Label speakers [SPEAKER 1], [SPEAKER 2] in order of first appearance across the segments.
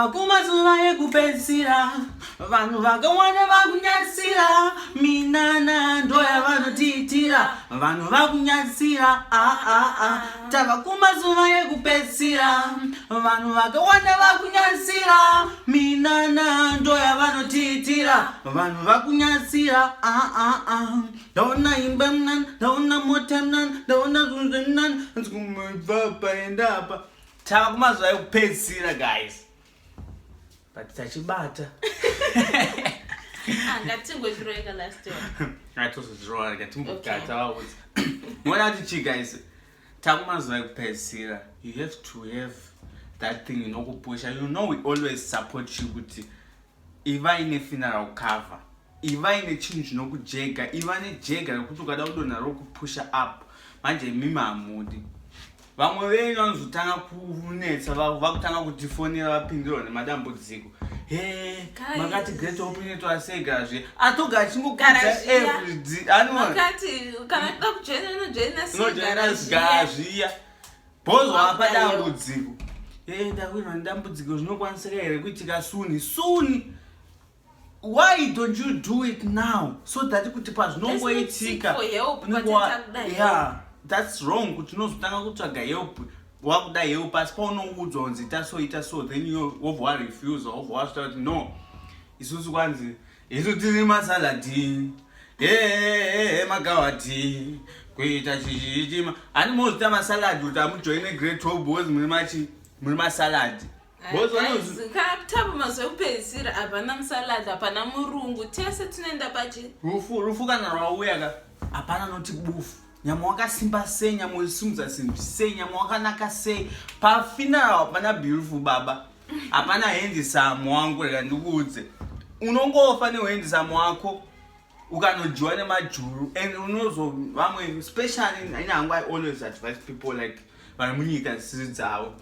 [SPEAKER 1] Kumazuva ekupedzisira, vanhu vakawanda vakunyadzisira. Minana ndoyavanotiitira, vanhu vakunyadzisira. Ah, ah, ah. Tava kumazuva ekupedzisira, vanhu vakawanda vakunyadzisira. Minana ndoyavanotiitira, vanhu vakunyadzisira. Ah, ah, ah. Ndaona imba mnani, ndaona mota mnani, ndaona zvinhu zvemnani, nzikumubva paenda apa. Tava kumazuva ekupedzisira, guys, but tachibata.
[SPEAKER 2] Ah, ngatingozviroeka last one.
[SPEAKER 1] Atozozviroa, rega timbogata vaudza. Muona kuti chii, guys? Takumazuva ekupedzisira. You have to have that thing inokupusha. You know we always support you kuti ivai nefuneral cover, ivai nechinhu chinokujega, iva nejega rekuti ukada kudonha rokupusha up. Manje imimi hamudi. Vamwe venyu vanozotanga kunetsa, vakutanga kutifonera vapindirwa nemadambudziko. He, makati Great Hope inoitwa sei? Gara zviya atoga achingokudza every
[SPEAKER 2] Makati kana kuda kujoina, unojoina.
[SPEAKER 1] Unojoina gara zviya bhozwa apa dambudziko. E, ndawirwa nedambudziko, zvinokwanisika here kuitika soon soon? Why don't you do it now so that kuti pazvinongoitika? Yeah, that's wrong, kuti unozotanga kutsvaga help wakuda help, asi paunoudzwa kunzi ita so, ita so, then you wobva warefuse, wobva wasvita kuti no, isusu kwanzi isu tiri masaladhi, hehehe, magawati kuita chichichima. Hani mozvita masaladi kuti amujoine Great Hope because muri machi, muri masaladi.
[SPEAKER 2] Tava mazuva ekupedzisira, hapana musaladi, hapana murungu, tese tinoenda pachi
[SPEAKER 1] Rufu, rufu kana rwauya ka, hapana noti bufu. Nyama wakasimba sei, nyama uchisimudza simbi sei, nyama wakanaka sei, pafuneral hapana beautiful baba, hapana handsome wangu. Rega ndikuudze, unongofa nehandsome wako ukanodyiwa nemajuru. And unozo vamwe, especially ini hangu, I always advise people like vari munyika dzisiri dzavo.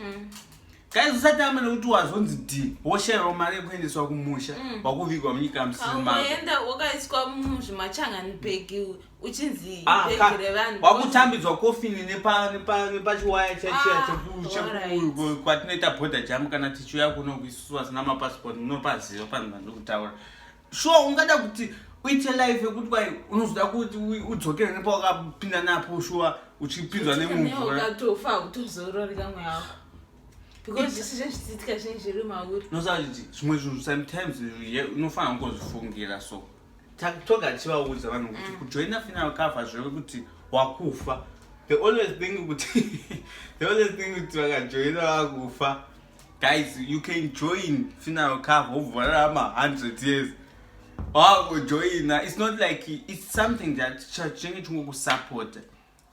[SPEAKER 1] Guys, usatamba nekuti wazonzi d woshayerwa mari yekuendeswa kumusha, wakuvigwa munyika musiri mako.
[SPEAKER 2] Kaungoenda wakaiswa muzvimachangani bhegi, uchinzi
[SPEAKER 1] Ah,
[SPEAKER 2] bhegi revanhu.
[SPEAKER 1] Wakutambidzwa kofini nepachiwaya chachiya kwatinoita border jam kana tichiuya kuno isusu vasina mapasipoti. Munopaziva panhu vandiri kutaura. Sure, ungada kuti uite life yekuti kwai unozoda kuti udzokere nepawakapinda napo? Sure, uchipinzwa nemumvura.
[SPEAKER 2] Ukatofa utozorori kamwe yako because zvisi zvezvichiitika zvinhu zviri mauri.
[SPEAKER 1] Unoziva kuti zvimwe zvinhu sometimes unofanira kungozvifungira. So toga tichivaudza vanhu kuti kujoina funeral cover zvewe kuti wakufa. They always think kuti vakajoina vakufa. Guys, you can join funeral cover wobva wararama 100 years wakujoina. It's not like it's something that chinenge chingokusapota.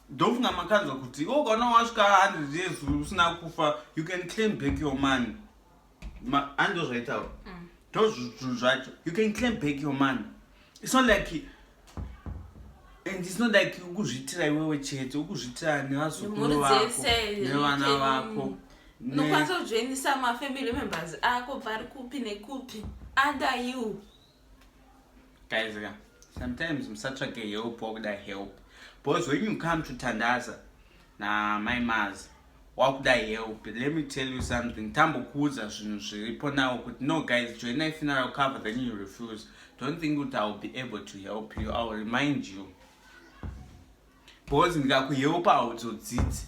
[SPEAKER 1] Ndofunga makanzwa kuti iwe ukaona wasvika 100 years usina kufa, you can claim back your money. Ando zvaitaura, ndozvinhu zvacho. You can claim back your money. It's not like, and it's not like ukuzviitira iwewe chete, ukuzviitira nevazukuru
[SPEAKER 2] Nemhuri
[SPEAKER 1] vako,
[SPEAKER 2] dzese,
[SPEAKER 1] nevana vako.
[SPEAKER 2] Unokwanisa kujoinisa mafamily members ako vari kupi nekupi under you.
[SPEAKER 1] Guys ka, sometimes musatsvage help wakuda help, because when you come to Tandaza namai Maz wakuda help, let me tell you something. Tambokuudza zvinhu zviripo nawo kuti no guys, joinai funeral cover, then you refuse. Don't think kuti I will be able to help you. I will remind you, because ndikakuhelpa hauzodzidzi.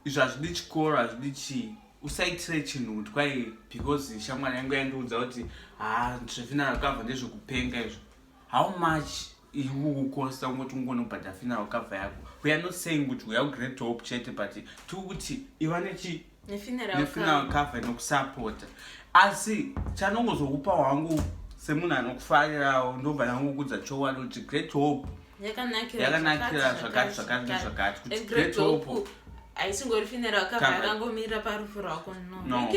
[SPEAKER 1] Izvo hazvidi chikoro, hazvidi chii. Usaitire chinhu kuti kwai because shamwari yangu yandiudza kuti ha, zvefuneral cover ndezvekupenga izvo. How much ikukukosta ungoti ungonobhadha funeral cover yako? We are not saying kuti we are Great Hope chete, but tiri kuti iva nechi
[SPEAKER 2] nefuneral
[SPEAKER 1] nefuneral cover inokusapota. Asi chanongozokupa wangu semunhu anokufarirawo, ndobva ndangokudza chokwadi kuti Great Hope
[SPEAKER 2] yakanakira
[SPEAKER 1] yakanakira zvakati, zvakati nezvakati, kuti
[SPEAKER 2] And Great
[SPEAKER 1] Great Hope
[SPEAKER 2] Hope haisingori funeral cover
[SPEAKER 1] Cover.
[SPEAKER 2] yakangomirira parufu rwako, no.
[SPEAKER 1] No.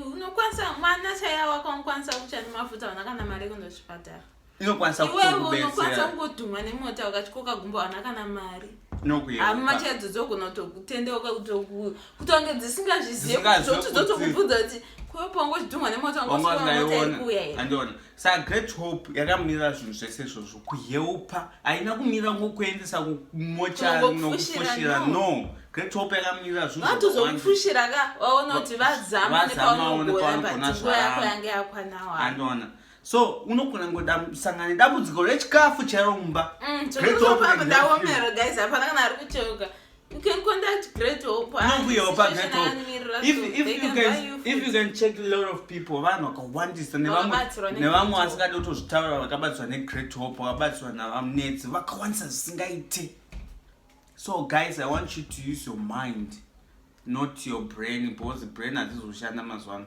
[SPEAKER 2] Unokwanisa mwana chaiya wako unokwanisa kutsva nemafuta, hauna kana mari yekundozvipatara.
[SPEAKER 1] Inokwanisa
[SPEAKER 2] Iwewe unokwanisa
[SPEAKER 1] kutokubetsera.
[SPEAKER 2] kungodhumwa nemota ukatyoka gumbo, hauna kana mari.
[SPEAKER 1] Nokuyepa.
[SPEAKER 2] Hama chaidzo dzogona kutotendeuka, kutonge dzisingazvizive,
[SPEAKER 1] Dzisingazive
[SPEAKER 2] kuti dzotokubvunza kuti kwepo wangochidhumwa nemota,
[SPEAKER 1] wanga
[SPEAKER 2] wangosiwa mota iri
[SPEAKER 1] usingaiona.
[SPEAKER 2] kuuya here?
[SPEAKER 1] Andiona. Saka Great Hope yakamira zvinhu zvese izvozvo, kuhelpa. Haina kumira ngokuendesa kumochari
[SPEAKER 2] Kunongokufushira,
[SPEAKER 1] nokufushira.
[SPEAKER 2] No.
[SPEAKER 1] No. Great Hope yakamirira zvinhu.
[SPEAKER 2] Vatozokufushira ka waona kuti vazama
[SPEAKER 1] nepaunogona
[SPEAKER 2] but nguva yako yange yakwanawo.
[SPEAKER 1] Andiona. So unogona ngodasangana nedambudziko rechikafu chairo mumba.
[SPEAKER 2] Great Hope ndaomera guys, hapana kana ari kucheuka. You can contact Great Hope.
[SPEAKER 1] Nokuyopa Great Hope. If you can if you can check a lot of people, vanhu vakawandisa nevamwe vasingadi kutozvitaura vakabatsirwa neGreat Hope, vakabatsirwa navamunetsi, vakawandisa zvisingaite. So guys, I want you to use your mind, not your brain, because brain hadzizoshanda mazuva ano.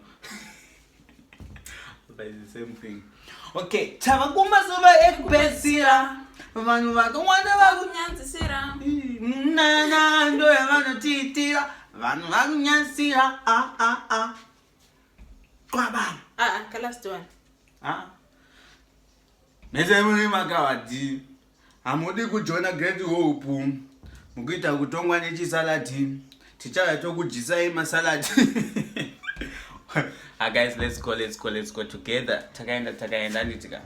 [SPEAKER 1] But it's the same thing. Okay, tava kumazuva ekupedzisira, vanhu vakawanda
[SPEAKER 2] vakunyanzisira
[SPEAKER 1] nana ndo yavanotiitira, vanhu vakunyanzisira a a a kwaba.
[SPEAKER 2] Ah, ah, last one.
[SPEAKER 1] Ah, mese muri makavadhi, hamudi kujoina Great Hope, mukuita kutongwa nechisaladi, tichauya tokudyisai masaladi. Ah guys, let's go, let's go, let's go together. Takaenda, takaenda, anditika.